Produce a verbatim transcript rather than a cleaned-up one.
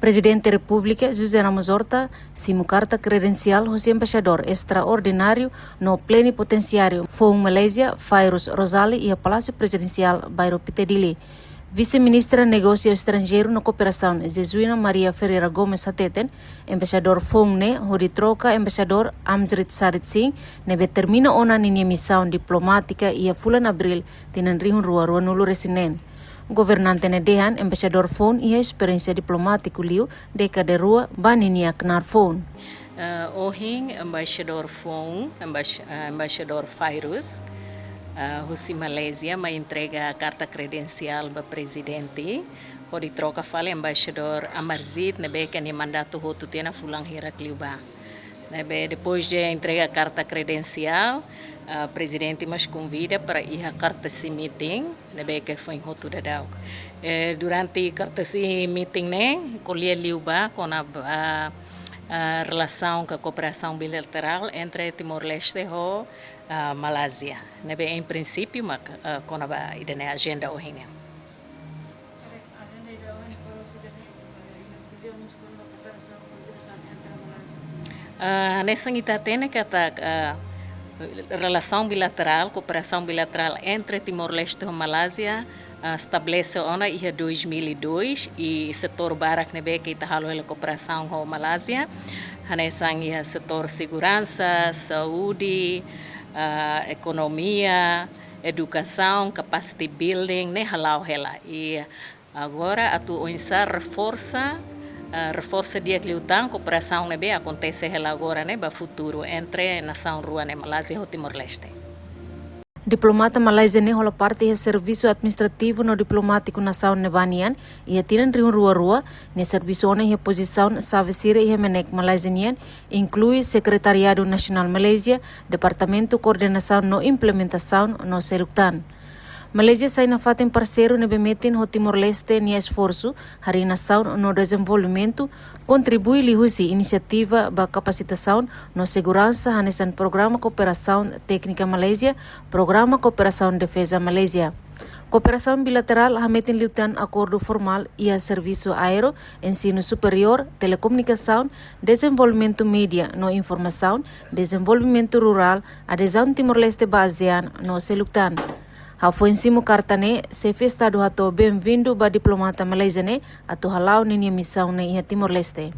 Prezidente Repúblika José Ramos Horta simu karta kredensiál hosi Embaixadór Estraordináriu no Plenipotensiáriu foun Malázia, Fairuz Rozali, iha Palásiu Prezidensiál, Bairru Pite, Dili. Vise-Ministra Negósiu Estranjeiru no Kooperasaun, Jesuína Maria Ferreira Gomes, hateten Embaixadór foun ne'e hodi troka Embaixadór Amrit Sarit Singh, ne'ebé termina ona ninia misaun diplomátika iha fulan Abríl tinan rihun rua ruanulu-resin-neen. Governante ne'e dehan Embaixadór foun iha esperiénsia diplomátiku liu dékada rua ba ninia knaar foun. Eh, ohin Embaixadór foun, Embaix-, eh, Embaixadór Fairuz, eh, husi Malázia, mai entrega karta kredensiál ba Prezidente, hodi troka fali Embaixadór Amarjit, ne'ebé ke nia mandatu hotu tiha ona fulan hirak liubá. Ne'ebé depois de entrega karta kredensiál, ah, Prezidente mós konvida para iha courtesy meeting, ne'ebé ke foin hotu daudauk. Eh, durante courtesy meeting ne'e, ko'alia liubá kona-ba, ah, relasaun ka kooperasaun bilaterál entre Timor-Leste ho, ah, Malázia. Ne'ebé em princípio, mak, ah, kona-ba ida-ne'e ajenda ohin nian. Ah, hanesan ita hatene katak, ah, relasaun bilaterál, kooperasaun bilaterál entre Timor-Leste ho Malázia, ah, estabelese ona iha dois mil e dois, i setór barak ne'ebé ke ita halo hela kooperasaun ho Malázia, hanesan iha setór seguransa, saúde, ah, ekonomia, edukasaun, capacity building, ne'e hala'o hela. I agora atu oinsá reforsa, ah, reforsa di'ak liután kooperasaun ne'ebé akontese hela agora ne'e ba futuru entre nasaun rua ne'e, Malázia ho Timor-Leste. Diplomata Malázia ne'e hola parte iha servisu administrativu no diplomátiku nasaun ne'ebá nian iha tinan rihun rua rua, nia servisu ona iha pozisaun xave sira iha MNEK Malázia nian, inklui Sekretariadu Nasionál Malázia, Departamentu Koordenasaun no Implementasaun no seluk tan. Malázia sai nafatin parseiru ne'ebé metin ho Timor-Leste nia esforsu harii nasaun no dezenvolvimentu, kontribui liuhusi inisiativa ba kapasitasaun no seguransa hanesan Programa Kooperasaun Téknika Malázia, Programa Kooperasaun Defeza Malázia. Kooperasaun bilaterál hametin liután akordu formál iha servisu aéreu, ensinu superiór, telekomunikasaun, dezenvolvimentu mídia no informasaun, dezenvolvimentu rurál, adezaun Timor-Leste ba ASEAN no seluk tan. Hafoin simu karta ne'e, Xefe Estadu hato'o benvindu ba diplomata Malázia ne'e atu hala'o ninia misaun ne'e iha Timor-Leste.